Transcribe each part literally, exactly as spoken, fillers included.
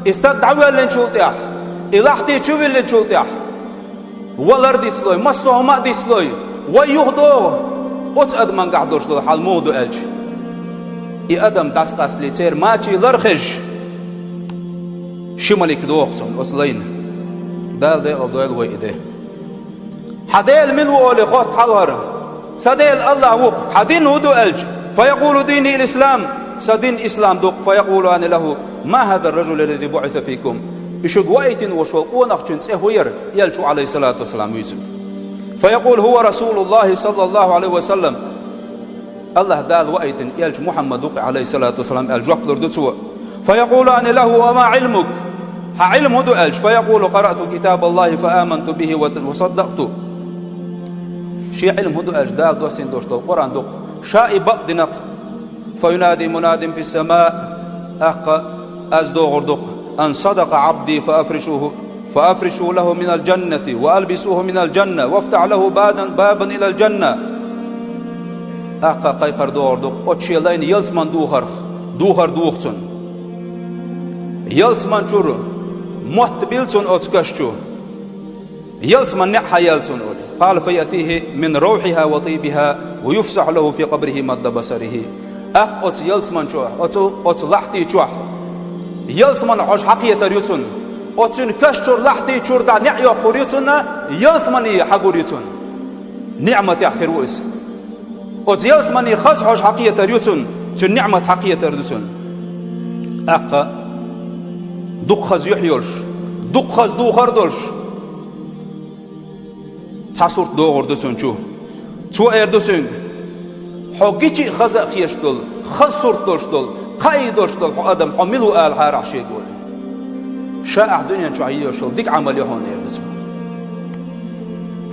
И стаг дӀавоьллинчул тӀехь, и лахьти чу виллинчул тӀехь, валар дицлой, массо а хӀума а дицлой, вай юха догӀу, оцу адамангахь долуш долу хьал муха ду аьлча, и адам дӀасакъастале церан мачий лар хезаш, ши малик доху цунна оцу лайна. Дала декъала дойла вай и де. Хьан Дела мила ву олий, хотту хьалхара. Сан Дела АллахӀ ву-кх, хьан дин хӀун ду аьлча, фаякъулу дини ислам, сан дин ислам ду-кх, фаякъулу ани лахӀу, ма хӀаза ар-ражулу ллази буӀиса фикум, и шуьга ваийтина волуш волу къонахчун цӀе хӀун яра, элча ву, Ӏалайхиссалату вассалам, вуьйцург. Фаякъулу хӀува расулуллахӀи саллаллахӀу Ӏалайхи ва саллам, АллахӀ Дала ваийтина элча Мухьаммад ву-кх, Ӏалайхиссалату вассалам, аьлла жоп лур ду цо. Фаякъулу ани лахӀу, ва ма Ӏилмук? Хьан Ӏилм хӀун ду аьлча, фаякъулу къараъту китабаллахӀи фа аманту бихӀи ва, ва саддакъту. Шен Ӏилм хӀун ду аьлча, Дала доссийна долуш долу Къуръан ду-кх, ша и бакъдина-кх. Фаюнади мунадин фис-сама, тӀаккха аз догӀур ду-кх, ан садакъа Ӏабди фа афришухӀу, фа афришу лахӀу минал жаннати, ва албисухӀу минал жанна, вафтахь лахӀу бадан, бабан илал жанна. ТӀаккха кхайкхар догӀур ду-кх, оцу шен лайна ялсаман духарх, духар духу цунна. Ялсаман чуьра мотт била цунна оцу каш чу. Ялсаман неӀ хьаелла цунна олий. Къала фа яътихӀи мин равхӀихӀа ва тӀийбихӀа ва юфсахьу лахӀу фи къабрихӀи мадда басарихӀи. ТӀаккха оцу ялсаман чохь, оцу, оцу лахьти чохь, ялсаман хьожа хьакхетар ю цунна. Оцу цуьнан каш чуьра, лахьти чуьра дӀа неӀ йоккхур ю цунна, ялсамане хьагур ю цунна. НиӀматехь хир ву иза. Оцу ялсамане хаза хьожа хьакхетар ю цунна, цуьнан ниӀмат хьакхетар ду цунна. ТӀаккха дукха хаза юьхь йолуш, дукха хаза духар долуш, цхьа сурт догӀур ду цунна чу. Цо эр ду цуьнга: «Хьо гича а хаза а хеташ долу, хаза сурт долуш долу, кхаий долуш долу хьо адам, хьо мила ву?» — алахьара ахь шега олий. «Ша ахь дуьнен чохь йина йолуш йолу дика Ӏамал ю хьуна», — эр ду цо.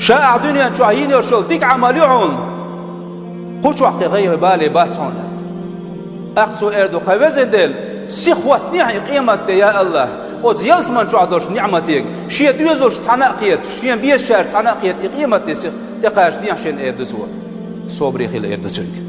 «Ша ахь дуьнен чохь йина йолуш йолу дика Ӏамал ю хьуна. Кху чохь кхин гӀайгӀа, бале бац хьуна». ТӀаккха цо эр ду: «Кхай везан Дела, сиха хӀоттанехьа и къематде, я АллахӀ, оцу ялсаман чохь долуш ниӀматега, шен доьзалш цхьаьна а кхеташ, шен безачаьрца цхьаьна а кхеташ, и къематде сиха тӀекхачанехьа шена», — эр ду цо. «Собаре хила», — эр ду цуьнга.